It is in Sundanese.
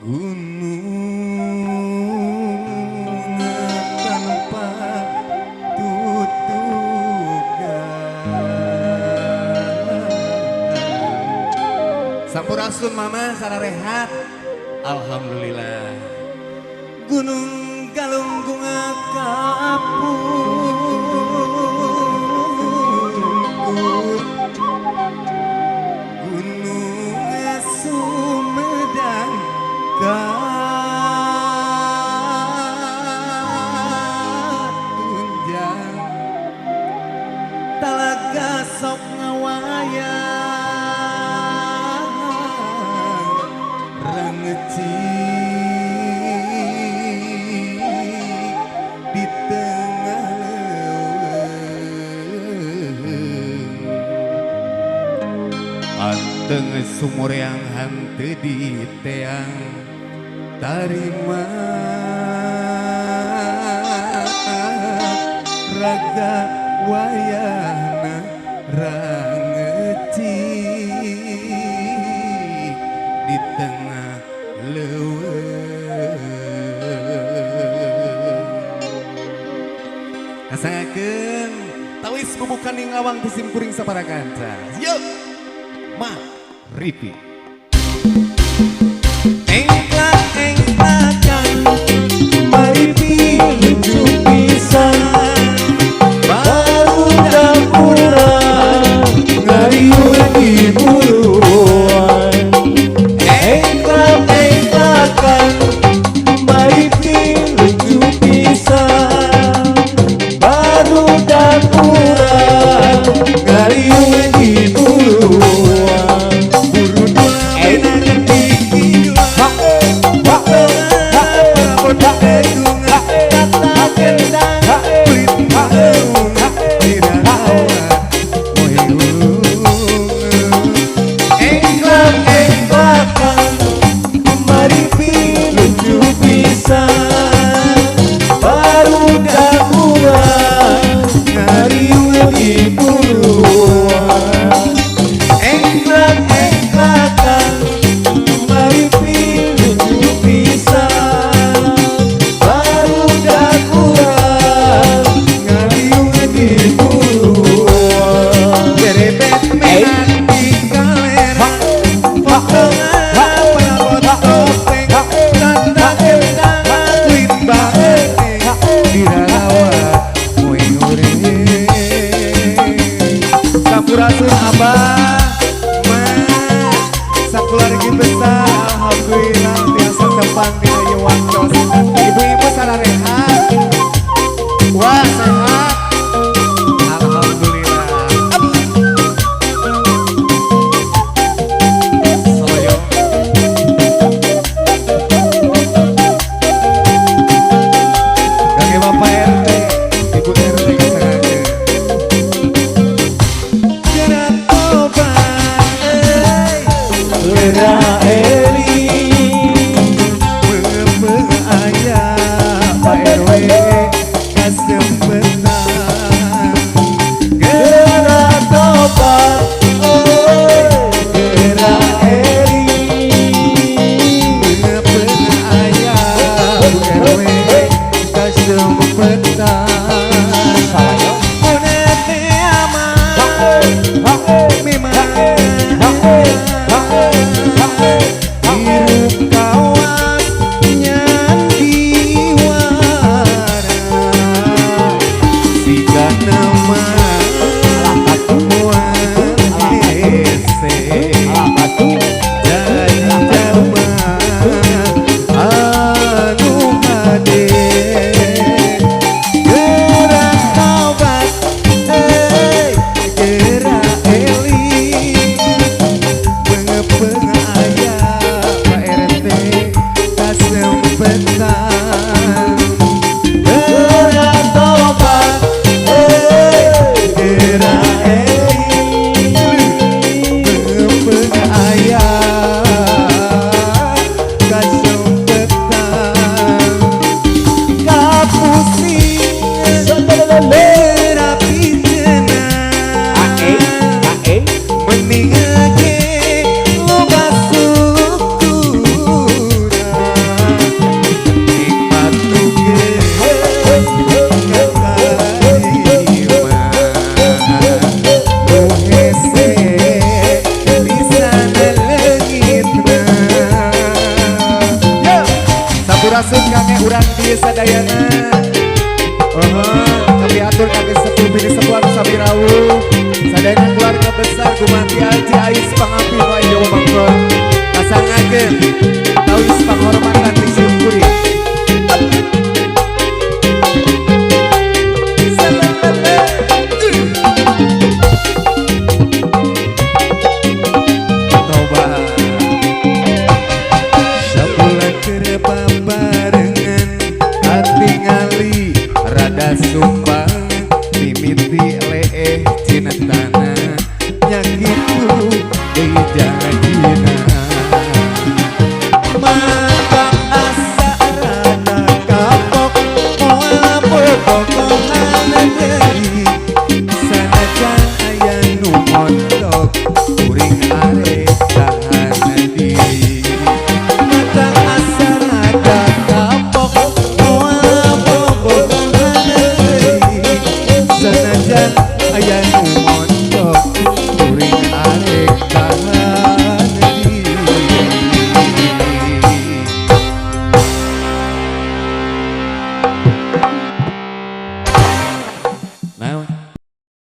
Gunung tanpa tutugan. Sampurasun mama sararehat. Alhamdulillah. Gunung Galunggung kapungkur, Gunung Sumedang katunjang, talaga sok ngawayang rangecik di tengah leuweung. Anteng sumur yang henteu diteang tarima raga wayahna rangecik di tengah leuweung. Kasangakeun tawis bubukan ning lawang ti simkuring sapara kanca. Yuk Ma Ripi. Engklak-engklakan Maripi lucu pisan, baru dapuran ngariung di buruan. Engklak-engklakan Maripi lucu pisan, baru dapuran ngariung di buruan. Engklak-engklakan Maripi lucu pisan, baru dapuran ngariung di buruan. Engklak-engklakan Maripi lucu pisan, baru dapuran ngariung di buruan. Berebet menak di kalera, potongan perabot topeng, tanda kendang kulit baeng, dirawat moe goreng. Sampurasun abah, mas, sakeluarga besar, alhamdulillah tiasa tepang dina ieu waktos. Ibu-ibu sararehat, wah sehat, alhamdulillah. Soloyo. Kangge Bapak RT, Ibu RT kasangakeun. Gerak tobat euy, Gerak eli beungeung aya Pak RW kasempetan. Gerak tobat oi, gerak eli Beungeung aya Bu RW kasempetan. Munete aman memang hirup kawas nyandiwara, siga nama moal hese jadi jalma anu hade. Gerak tobat euy, gerak eling, beungeung aya Pak RT kasempetan. Gerak tobat oi, sadayana. Oh, kami atur kangge sepuh bini sepuh anu sami rawuh. Sadayana keluarga besar gumanti Alci Ais pangapi nu aya wewengkon. Pasangakeun tawis panghormatan.